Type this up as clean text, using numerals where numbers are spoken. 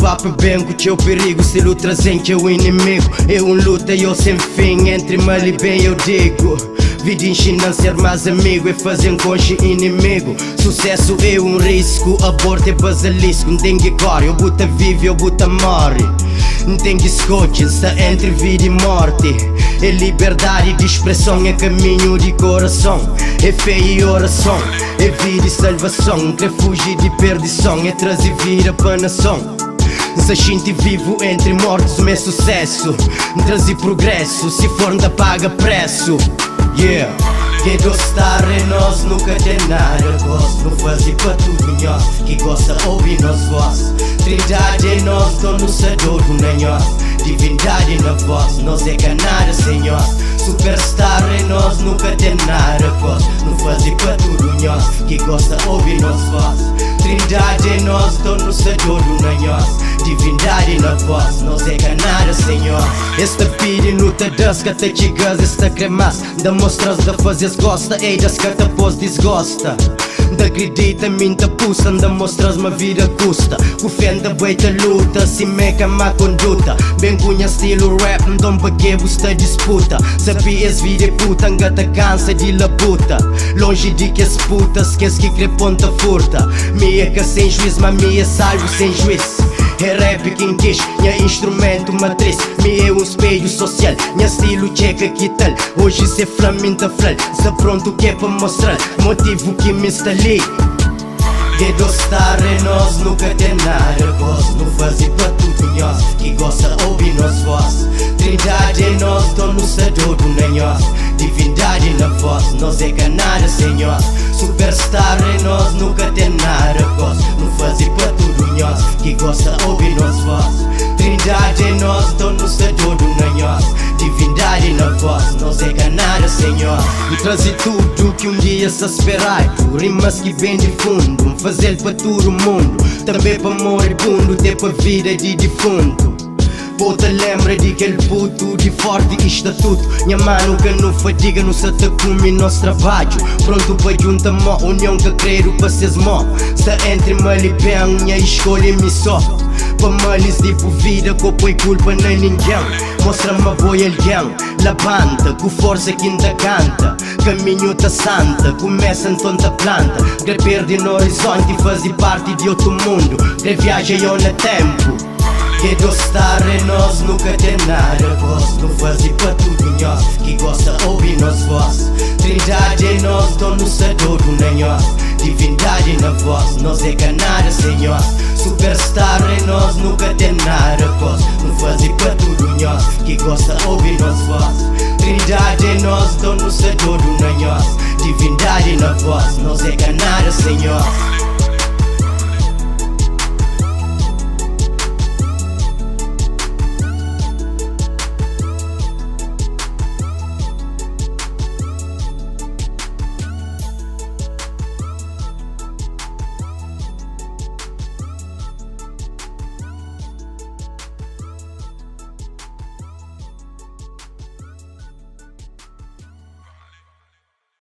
hop ben ku txeu perigo. Stilo trazem txeu inimigo. É um luta eu sem fim entre mal e bem, eu digo. Vida ensina ser mais amigo e fazer conche inimigo. Sucesso é um risco, aborto é basilisco. Não tem que corre, eu buta vive, eu buta morre. Não tem que escolher, está entre vida e morte. É liberdade de expressão, é caminho de coração. É fé e oração, é vida e salvação. Refúgio de perdição, é trazer vida para nação. Se sente vivo entre mortos, meu sucesso. Trazer progresso, se for da paga preço. Yeah. Ghetto star é nós, nunca tem nada gosto. Não faz pa tudo nós que gosta ouvir nos voz. Trindade é nós, dono sadodo na nós. Divindade na voz, nós é que nada, Senhor. Superstar é nós, nunca tem nada gosto. Não faz pa tudo nós que gosta ouvir nos voz. Trindade é nós, dono sadodo na nós. Divindade na voz, nós é que nada, Senhor. Esta pide luta das que te chigas, esta cremas. Da mostras da fazer gosta, ei das que te pôs desgosta. Da acredita, minta puxa, da mostras uma vida custa. Com fenda baita luta, se meca má conduta. Bem cunha estilo rap, então pa que está disputa? Sabia es vida é puta, ngata cansa de labuta. Longe de que as putas, que as que crê ponta furta. Minha que sem juiz, mas minha salvo sem juiz. É rap quem quis, minha instrumento matriz. Me é um espelho social, minha estilo checa que tal. Hoje cê flaminta flal, se pronto que é pa mostrar. Motivo que me está ali. Ghetto star é nós, nunca tem nada gosto. Não faz pa tudo nós que gosta ouvir nos voz. Trindade é nós, dono sadodo na nós. Divindade na voz, nós é que nada, Senhor. Superstar é nós, nunca tem nada gosto. Não faz pa tudo nós que gosta ouvir nos voz. Trindade é nós, dono sadodo na nós. Divindade na voz, nós é que nada, Senhor. E trazer tudo que um dia se esperado. Rimas que vem de fundo, fazer pa todo mundo. Também pa moribundo, até pa vida de defunto. Bota lembra de aquele puto de forte estatuto. Minha mano que não fadiga, não se come nosso trabalho. Pronto pa junta mó, união que quero pa ses mó. Está entre mal e bem, minha escolha é me só. Pa males de vida, que põe culpa nem ninguém. Mostra-me boa alguém, levanta, com força que ainda canta. Caminho da santa, começa então da planta. Quer perder no horizonte, fazer parte de outro mundo. Quer viaja eu no tempo. Ghetto star é nós, nunca tem nada gosto. Não faz pa tudo nós que gosta ouvir nos voz. Trindade é nós, dono sadodo na nós. Divindade na voz, nós é que nada, Senhor. Superstar é nós, nunca tem nada gosto. Não faz pa tudo nós que gosta ouvir nos voz. Trindade é nós, dono sadodo na nós. Divindade na voz, nós é que nada, Senhor.